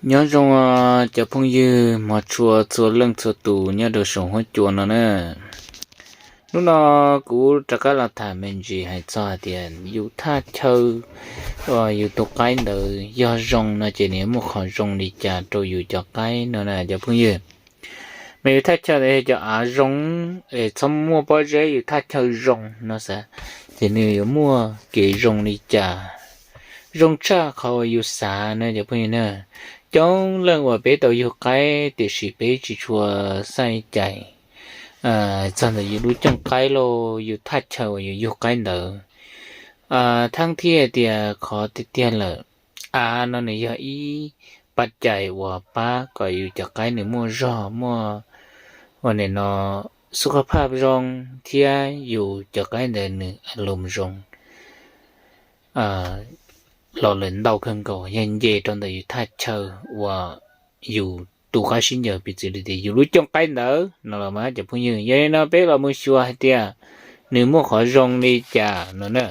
Nyob zoo cov phooj ywg hmov tshua txhua leej txhua tus nyob rau saum huab cua no na. Hnub no kuv rov qab los tham me ntsis hais txog hais tias yus thaj chaw, yus tus qaib ntawd yog zoo no ces nws muaj qhov zoo li cas rau yus cov qaib no na cov phooj ywg. Mas yus thaj chaw ntawd yog cov av zoo es txhob muaj pob zeb, yus thaj chaw zoo no xav, ces nws yuav muaj kev zoo li cas, zoo tshaj qhov uas yus xav na cov phooj ywg na. Coob leej uas peb tau yug qaib tiam sis peb tsis tshua xav cai txog ntawm yus lub cooj qaib los yus thaj chaw uas yus yug qaib ntawd. Thaum thiaj tias qhov tiag tiag lawm, av no nws yog ib pab cai uas pab kom yus cov qaib nws muaj zog, muaj ua nim no xub qab phaj zoo, thiab yus cov qaib ntawd nws a loos zoo los lawm ntau kawg nkaus yog nce rau ntawm yus thaj chaw uas yus tu qab sib ncaws, piv txwv li tias yus lub cooj qaib ntawd no los mas cov phooj ywg. Yog li no peb los mus xyuas hais tias nws muaj qhov zoo li cas no na.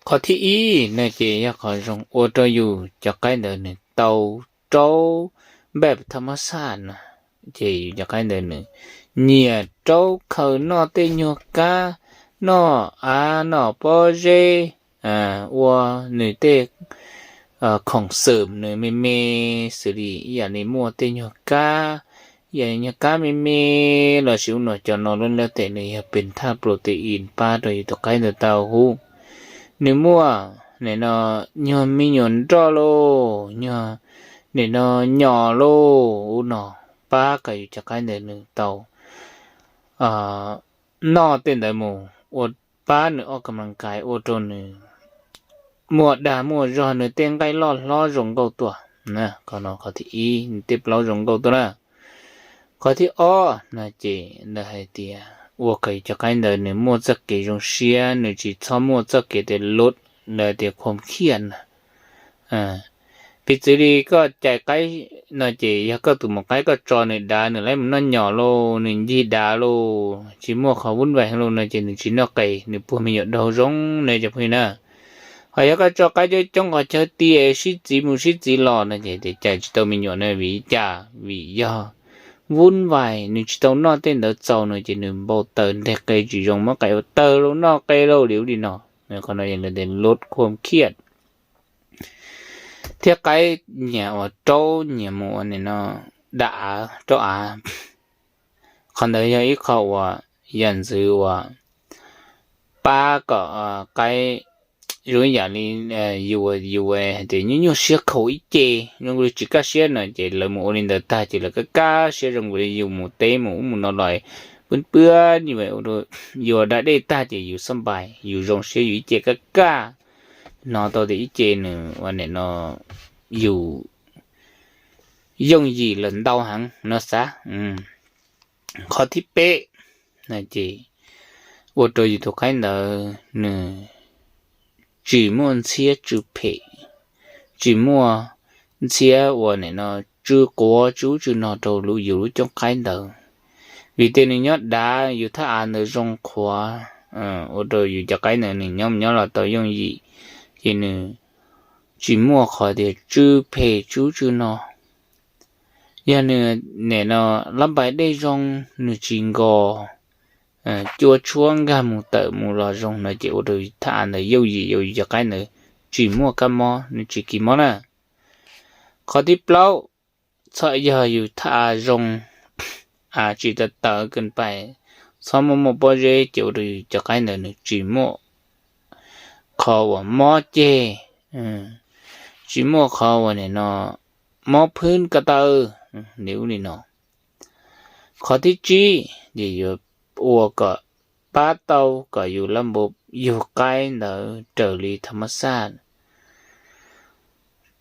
Qhov thib ib no ces yog qhov zoo ua rau yus cov qaib ntawd nws tau raub npaj thaj mab xaj no, ces yus cov qaib ntawd nws nyiam raub khaws noj tej nyuag kab, noj av noj pob zeb, ua nws tej khoom xwm nws me me, xws li ib yam li muaj tej nyuag kab, ib yam li nyuag kab me me lossis ua no cov no lub lab tes nws yog pes thaj protein pab rau yus tus qaib ntawd tau huv. Nws muaj nim no nyuag me nyuam nroj lauj, nyuag nim no nyom lauj, ua no pab kom yus cov qaib ntawd nws tau noj tej ntawd mus ua pab nws ob kam las kais ua rau nws muaj dag muaj zog, nws tej nqaij loj hlob zoo nkauj tuaj. Qhov no qhov thib ib, nws tej plaub zoo nkauj tuaj na. Qhov thib ob no ces ntawd hais tias ua kom yus cov qaib ntawd nws muaj txoj kev zoo siab, nws tsis txhob muaj txoj kev tes lub lawv tias khuam khiaj na. Piv txwv li koj cais qaib no ces yog koj tus maum qaib koj tso nws dav nws lawv mus noj nyom lauj, nws ncig dav lauj, tsis muaj qhov vub vais heev lauj no ces nws tsis noj qes, nws puag me nyuam daug zoo ne cov phooj ywg na. Ho yog koj tso qaib coob coob qhov chaw tiaj sib txiv mus sib txiv los no ces tias cais tsis tau me nyuam na vim li cas? Vim yog vub vais nws tsis tau noj tej ntawd txaus no ces nws npau taws nreg qe tsis zoo, muab qe ua tawg lauj, noj qe lauj li ub li no. Qhov no yog lawv tias lub khuam khiaj. Thiab qaib nyiam uas raub nyiam mus ua nim no dam av, raub av. Qhov ntawd yog ib qho uas yam ntxwv uas pab kom qaib zoo ib yam li yus, yus hais tias nyuaj nyuaj siab khaus ib ce, zoo li tsis kaj siab no ces lawv mus ua li ntawd tag ces lawv kaj kaj siab zoo li yus mus teb mus ub mus no los pwb pwb yus ua da dej tag ces yus xob npais, yus zoo siab yus ib ce kaj kaj, hnov tau tias ib ce nws ua nim no yus yooj yim lawm ntau heev no xav. Qhov thib peb no ces ua rau yus tus qaib ntawd nws tsis muaj ntxhiab tsw phem, tsis muaj ntxhiab ua nim no tsw quav tsw ub tsw no rau yus lub cooj qaib ntawd. Vim tias nws nyob dav, yus thaj av ntawd zoo qhuav, ua rau yus cov qaib ntawd nws nyob mus nyob los tau yooj yim, ces nws tsis muaj qhov tias tsw phem tsw ub tsw no. Yog nws nim no lab npais dej zoo, nws tsis nkos, cua tshuab nkag mus tawm mus los zoo no ces ua rau thaj av ntawd yooj yim, yus cov qaib ntawd tsis muaj kab mob, nws tsis kis mob na. Qhov thib plaub, txhob yog yus thaj av zoo, av tsis tawv tawv kawg pais, txhob muaj muaj pob zeb ces ua rau yus cov qaib ntawd nws tsis muaj qhov uas mob ceg, tsis muaj qhov uas nim no mob phwb ko taw li ub li no. Qhov thib tsib ces yuav ua kom pab tau kom yus lab npau yug qaib ntawd raws li tham mab xaj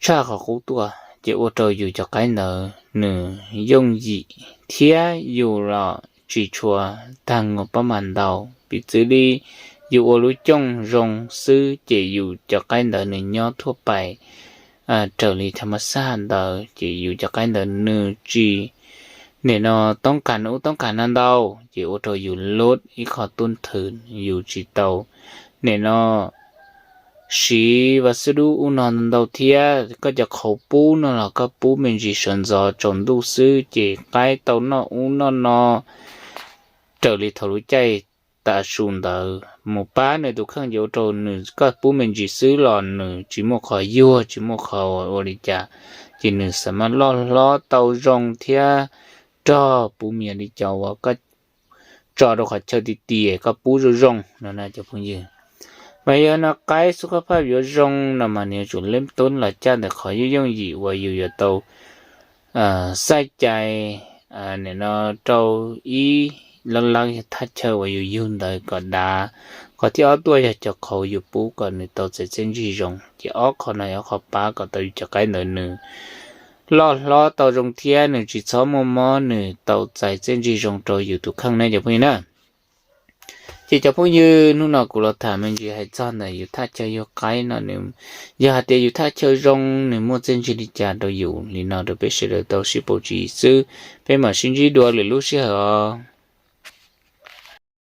tshaj qhov qub tuaj, ces ua rau yus cov qaib ntawd nws yooj yim thiab yus los tsis tshua tag nkaus pab mas ntau. Piv txwv li yus ua lub cooj zoo xwb ces yus cov qaib ntawd nws nyob thuaj pais raws li tham mab xaj ntawd ces yus cov qaib ntawd nws tsis nim no toob kas ub toob kas no ntau, ces ua rau yus lub ib qho tub thwm yus tsis tau nim no siv vas xwb dub ub no ntau thiab, koj cov qhauv pub no los koj pub me ntsis sawv ntxov tsaus ntuj xwb ces qaib tau noj ub noj no raws li thaum lub caij tav su ntawd mus pab nws tus kheej ces ua rau nws koj pub me ntsis xwb los nws tsis muaj qhov yuag tsis muaj qhov ua li cas, ces nws xav mas loj hlob tau zoo thiab rog puv mias li cov uas koj tso rau qhov chaw tiag tiag koj pub zoo zoo no na cov phooj ywg. Mas yog no qaib xub khab phaj yuav zoo no mas nws yuav tsum leb tub los caj ntawm qhov yooj yooj yim uas yus yuav tau xaij cai nim no rau ib lab lab yog thaj chaw uas yus yug ntawd kom dav. Qhov thib ob tuaj yog cov qhauv yus pub kom nws tau txais txiaj ntsig zoo, ces ob qho no yog ob qho pab kom tau yus cov qaib ntawd nws loj hlob tau zoo thiab nws tsis txhob muaj mob, nws tau txais txiaj ntsig zoo rau yus tus kheej ne cov phooj ywg na. Ces cov phooj ywg, hnub no kuv los tham me ntsis hais txog ntawm yus thaj chaw yug qaib no, yog hais tias yus thaj chaw zoo nws muaj txiaj ntsig li cas rau yus li no rau peb sawv daws tau sib pauv tswv yim xwb. Peb mam sib ntsib dua lwm lub sij hawm os.